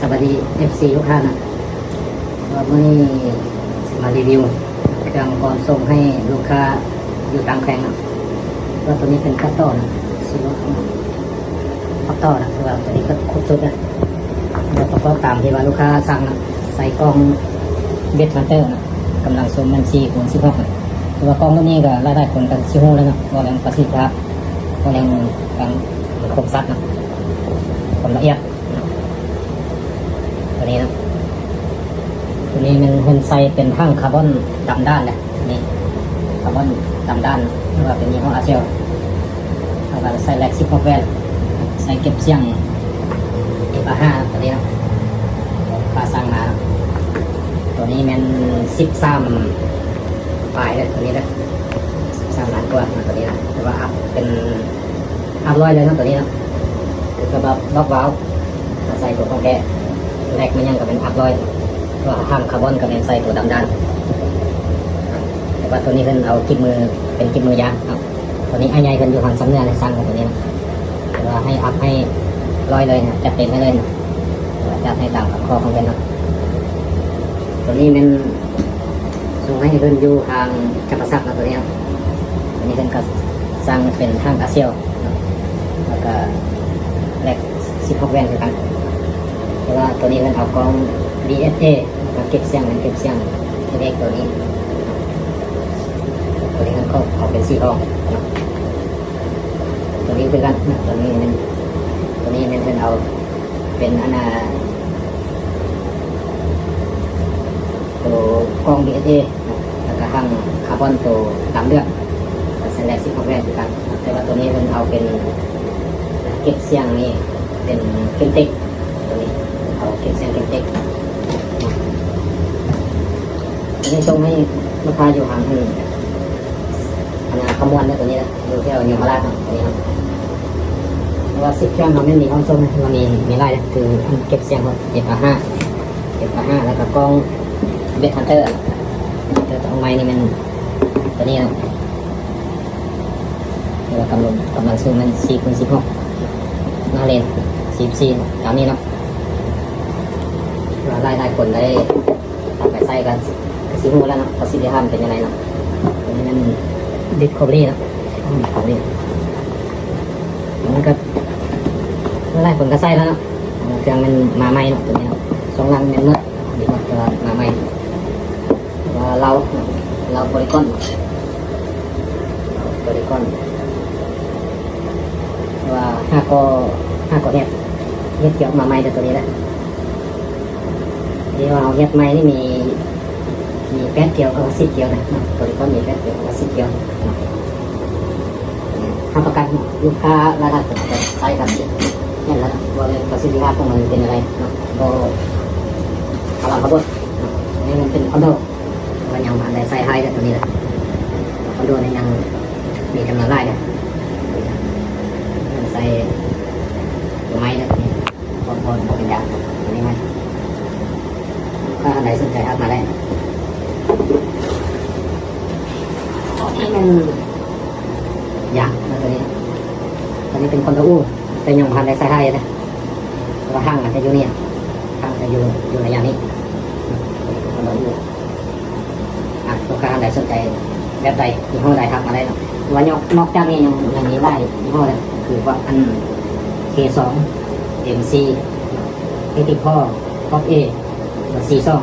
ສະບາຍດີ ເອັຟຊີ ລູກຄ້ານະ, ກໍມື້ນີ້ຊິມາຣີວິວເຄື່ອງກ່ອນສົ່ງໃຫ້ລູກຄ້າຢູ່ຕ່າງແຂວງນະ. ກໍໂຕນີ້ເປັນຄັດຕໍນະ, ຊິລົດຄັດຕໍນະ, ຄືວ່າໂຕນີ້ກໍຄົບຊຸດນະ, ກໍປະກອບຕາມທີ່ວ່າລູກຄ້າສັ່ງນະ, ໃສ່ກ່ອງ ເບດ ຮັນເຕີ ນະ, ກຳລັງຊຸມມັນສີ່ຄູນສິບຫົກນະ. ຄືວ່າກ່ອງໂຕນີ້ກໍຫຼາຍໆຄົນກໍຊິຮູ້ແລ້ວນະ, ເວົ້າເລື່ອງປະສິດທິພາບ, ເວົ້າເລື່ອງການຄົມຊັດນະ, ຄວາມລະອຽດ ໂຕນີ້ນະ, ໂຕນີ້ແມ່ນເພິ່ນໃສ່ເປັນຖັງຄາບອນດຳດ້ານນະ, ນີ້ ຄາບອນດຳດ້ານ ຫຼືວ່າເປັນຍີ່ຫໍ້ອາເຊວ, ແລ້ວກໍໃສ່ແລັກສິບຫົກແວ່ນ, ໃສ່ເກັບສຽງ ເອັຟ ອາ ຫ້າ ໂຕນີ້ນະ, ພາສັ່ງມານະ. ໂຕນີ້ແມ່ນສິບສາມປາຍເດີ ໂຕນີ້ເດີ, ສິບສາມລ້ານກວ່ານະ ໂຕນີ້ນະ, ແຕ່ວ່າອັບເປັນ ອັບຮ້ອຍເລີຍເນາະ ໂຕນີ້ເນາະ, ຄືກັບລັອກວາວ ໃສ່ຕົວຂອງແທ້ ແລັກມັນຫຍັງກໍແມ່ນອັບຮ້ອຍ, ຕົວຖັງຄາບອນກໍແມ່ນໃສ່ຕົວດຳດ້ານ, ແຕ່ວ່າໂຕນີ້ເພິ່ນເອົາກິບມື ເປັນກິບມືຢາງເນາະ. ໂຕນີ້ອ້າຍໃຫຍ່ເພິ່ນຢູ່ທາງຊຳເໜືອນະ ສັ່ງໂຕນີ້ນະ, ແຕ່ວ່າໃຫ້ອັບໃຫ້ຮ້ອຍເລີຍນະ, ຈັດເຕັມໃຫ້ເລີຍນະ, ແຕ່ວ່າຈັດໃຫ້ຕາມຄຳຂໍຂອງເພິ່ນເນາະ. ໂຕນີ້ແມ່ນ ສົ່ງໃຫ້ເພິ່ນຢູ່ທາງຈຳປາສັກເນາະ ໂຕນີ້ເນາະ. ອັນນີ້ເພິ່ນກໍສັ່ງເປັນຖັງອາເຊວເນາະ, ແລ້ວກໍແລັກສິບຫົກແວ່ນຄືກັນ, ແຕ່ວ່າໂຕນີ້ເພິ່ນເອົາກ້ອງ ດີເອັສເອ ມາເກັບສຽງ, ເກັບສຽງເອເລັກໂຕນີ້, ໂຕນີ້ເພິ່ນກໍເອົາເປັນສີ່ຫ້ອງເນາະ. ໂຕນີ້ຄືກັນເນາະ, ໂຕນີ້ແມ່ນ ໂຕນີ້ແມ່ນເພິ່ນເອົາເປັນອັນນ່າ ໂຕກ້ອງ ດີເອັສເອ ເນາະ, ແລ້ວກໍຖັງຄາບອນໂຕດຳເດືອດ, ກໍໃສ່ແລັກສິບຫົກແວ່ນຄືກັນ, ແຕ່ວ່າໂຕນີ້ເພິ່ນເອົາເປັນເກັບສຽງນີ້ເປັນເຄັນເຕັກ, ໂຕນີ້ເອົາເກັບສຽງເຄັນເຕັກ. ໂຕນີ້ສົ່ງໃຫ້ລູກຄ້າຢູ່ທາງ ອັນນ່າ ຄຳມ່ວນເນາະ ໂຕນີ້ນະ, ຢູ່ແຖວຍົມມະລາດເນາະ ໂຕນີ້ເນາະ. ເພາະວ່າສິບເຄື່ອງເຮົາແມ່ນມີພ້ອມສົ່ງນະ, ເຮົາມີ ມີຫຼາຍເດ້, ຄືເກັບສຽງເຮົາ ເອັຟ ອາ ຫ້າ ເອັຟ ອາ ຫ້າ ແລ້ວກໍກ້ອງ ເບດ ຮັນເຕີ ເຕີ ຕົວໃໝ່ນີ້ແມ່ນໂຕນີ້ເນາະ, ແຕ່ວ່າກຳລັງ ກຳລັງຊຸມມັນສີ່ຄູນສິບຫົກ, ໜ້າເລນສີ່ສິບສີ່ ຕາມນີ້ເນາະ. ວ່າຫຼາຍໆຄົນໄດ້ ເອົາໄປໃຊ້ກໍ ກໍຊິຮູ້ແລ້ວເນາະ ປະສິດທິພາບເປັນຈັ່ງໃດເນາະ. ອັນນີ້ແມ່ນ ດິສຄັບເວີຣີ ເນາະ ດິສຄັບເວີຣີ ມັນກໍ ຫຼາຍໆຄົນກໍໃຊ້ແລ້ວເນາະ, ເຄື່ອງມັນມາໃໝ່ເນາະ ໂຕນີ້ເນາະ. ຊ່ວງຫຼັງແມ່ນໝົດ ດີໝົດ ແຕ່ວ່າມາໃໝ່ ແຕ່ວ່າລາວ ລາວໂພລີກອນ ໂພລີກອນ ແຕ່ວ່າຫ້າກໍ ຫ້າກໍເຮັດ ເຮັດກ່ຽວມາໃໝ່ແຕ່ໂຕນີ້ແຫຼະ. ທີ່ວ່າເຮົາເຮັດໃໝ່ນີ້ມີ ມີແປດກ່ຽວກັບສິບກ່ຽວນະ, ໂພລີກອນມີແປດກ່ຽວກັບສິບກ່ຽວ. ຮັບປະກັນລູກຄ້າຫຼາຍໆຄົນເອົາໄປໃຊ້ກັນ ເຫັນແລ້ວວ່າປະສິດທິພາບຂອງມັນເປັນຈັ່ງໃດເນາະ, ບໍ່ພະລັງຂະບົດເນາະ. ອັນນີ້ມັນເປັນຄອນໂດ ແຕ່ວ່າຍັງບໍ່ທັນໄດ້ໃຊ້ຮ້າຍເດີ ໂຕນີ້ນະ. ຄອນໂດນີ້ຍັງມີຈຳນວນຫຼາຍເດີ, ໃສ່ຕົວໃໝ່ເດີ ໂຕນີ້ ບໍ່ ບໍ່ ບໍ່ເປັນຫຍັງ ໂຕນີ້ໃໝ່. ຖ້າໃດສົນໃຈທັກມາໄດ້. ໂຕນີ້ແມ່ນຢາງນະ ໂຕນີ້, ໂຕນີ້ເປັນຄອນໂດອູ ແຕ່ຍັງບໍ່ທັນໄດ້ໃສ່ທ້າຍເດີ, ແຕ່ວ່າຖັງອາດຈະຢູ່ນີ້, ຖັງຈະຢູ່ ຢູ່ໄລຍະນີ້ ຄອນໂດອູ. ອ່ະ ລູກຄ້າໃດສົນໃຈແບບໃດ ຍີ່ຫໍ້ໃດ ທັກມາໄດ້ເນາະ. ຫຼືວ່ານອກ ນອກຈາກນີ້ຍັງ ຍັງມີຫຼາຍຍີ່ຫໍ້ເດ້ ຄືພວກອັນ ເຄສອງ ເອັມຊີ ເນາະ ເອັກຕິກພໍ ກອບເອ ສີ່ສອງ